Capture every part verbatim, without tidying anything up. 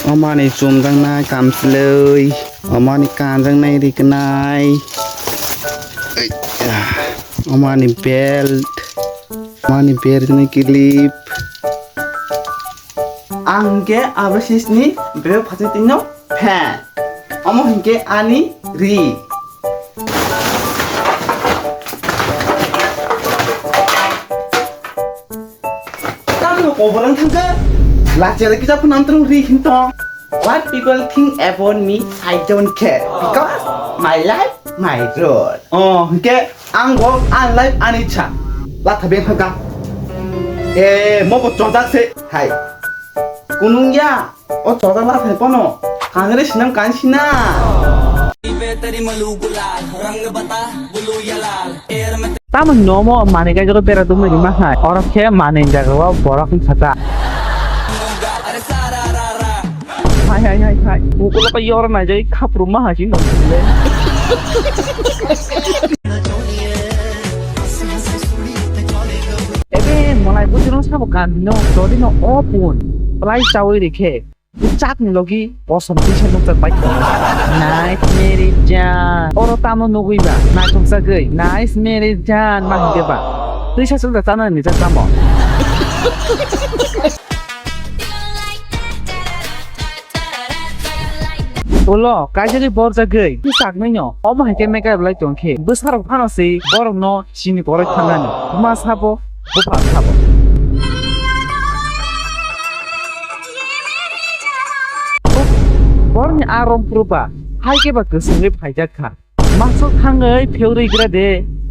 Omani chumjaknai kamchwlwi, omani kanjaknai riknai, omani belt, omani berjaknai clip. Ang hwnkhe Abhishekni bebak phaisni tino fan. Omo hwnkhe ani ri. Tamo koborang thangkha. Lachela kisa phunam trong ri hinto. What people think about me, I don't care. Because my life, my rule. Oh, hwnkhe ang bo ani life ani cha. Latha beng thangkha. Eh, mo bo chonjak se. Hai. Kunung ya. O choda la thai pono. Kangre sinam kan sina. Tamo hino mo mani kai jogo bera dum ni ma hai. Oro khe mani jaga o borok ni khata. Hai, hai, hai, hai. Ukulo ko yoro na jai khapru ma hai sino. Ebe, molai bujurong sabo kan no, dodi no o pun. Plai chawi rikhe. Chak ni logi, kosom tisa nukjak bai. Nice, Mary Jane. Oro tamo nugui ba, naithok jagui. Nice, Mary Jane, ma hingke ba. Tisa chulda chana ni jak tamo. Ulo, kaijagui borjagui, bwsaknwi no, omo hai khe makeup lai tong khe, bwsarok phano se, borok no sini koroi thangnani, buma sabo, bupha sabo. Borni a rong phuru ba, hai khe ba kwswngwi phaijak kha. Masuk thangwi pheurwi gra de,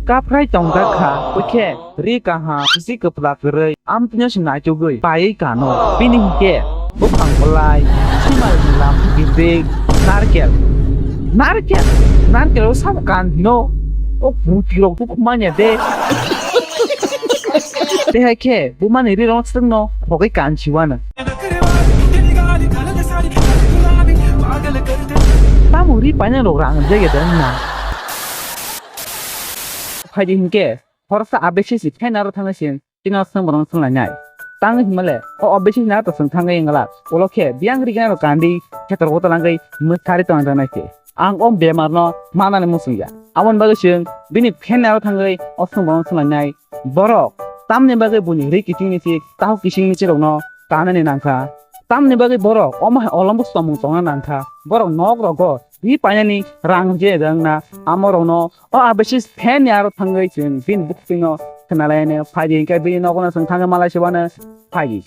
kaphrai tongjak kha. Bwkhe ri kaham, bisi kwpla kwrwi, amtwino se naitugwi paiwi kano. Bini hinkhe buphang bolai, simal bulam, gibrik, narkel. Narkel, narkel o sabo kan hino. O butirok bukhumanya de. Tehai khe bumani rirok swrwngno phogwi kan siwano. Tamo ri paina rok rang je ge dan na. Phaidi hinkhe, khoroksa abesi si phaina aro thangna sin, tino swng borong swng lainai. Tang himale, o abesi na to swng thangwi ngala, ulo khe, biang ri gana rok kandi, khetor ko talangwi, mwthari tong jana khe. Ang o bemar no manani muchung ya. Aboni bagwi chwng bini phaina aro thangwi, o swng borong swng lainai. Borok, tamni bagwi buini ri kiting michik, tahu kising michik rokno kanani nangkha. Tamni bagwi borok omo hai olombo somung tongna nangkha. Borok nok rogo ri painani rang je wngna amo rokno o abesi phen ni aro thangwi chwng bini bukhuktwino khwnalaini phaidi hinkhe bini nogono chwng thangwi malai sebano phaidi.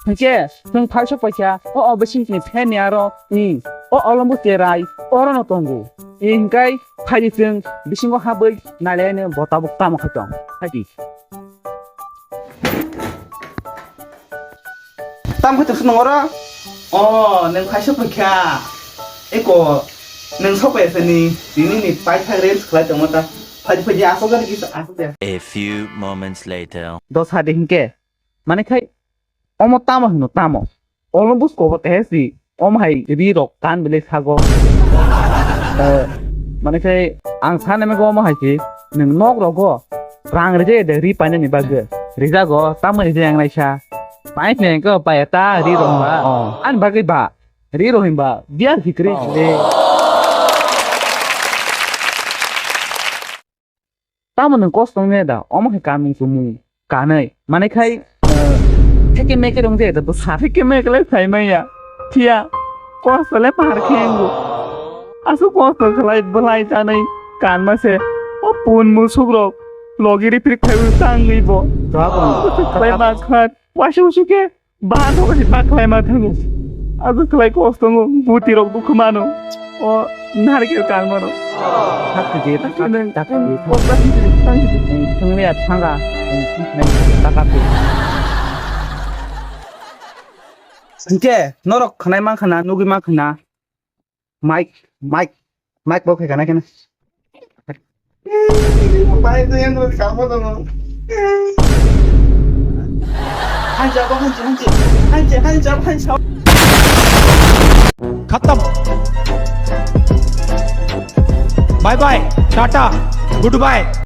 Hinkhe chwng phaisok paikha, o, o bisingni phen ni aro, i, o olombo cherai, orono tongo. I hinkhe phaidi chwng bisingo habwi nailaino bo tabuk tamo khai tong. Phaidi. Tamo khai tong oro? O, nwng phaisok paikha. Eko, nwng sok paikha ni, tini ni paithak reels khlai tongma ta. Phaidi, phaidi, asok gari kisa, asok gari. A few moments later. Dos hadi hinkhe. Mane khai, omo tamo hino tamo? Olo busko bo tehe si, omo hai ri rok kan bile sago. Eh, mane khai, ang sana mego omo hai si, nwng nok rogo, rang rije de ri paina ni bagwi. Rijago, tamo rije yang naisa. Pai ne ko pa eta ri rok ba. Oh. Ani bagwi ba, ri rok himba, biar hikri le. Tamo nwng kosto wngya da, omo hai kanmung chumung kanwi. Mane khai, eh, theke meke rong je da bwsa. Theke meke le sai maya. Phiya, kosto le par khe wngo. Aswk kosto khlai bwlai chanwi kanma se. O pun musuk rok logi ri phrik phai tangwi bo. Khlai ma khat. Waisa usu khe. Bahan rok si baklai ma thango. Ago khlai kos tongo, buti rok dukhu mano. O narkel kang mano. Thak je, thak je, thak je. Kok ta si tang si. Thang le thanga. Thang le taka pe. Hingke norok khnai man khna, nugwi man khna. Mike, Mike, Mike bo khaikha na khe na. Mike to yang kamo to no. Hancha bo hancha hancha. Hancha hancha hancha. खत्म। Bye bye, tata, good bye.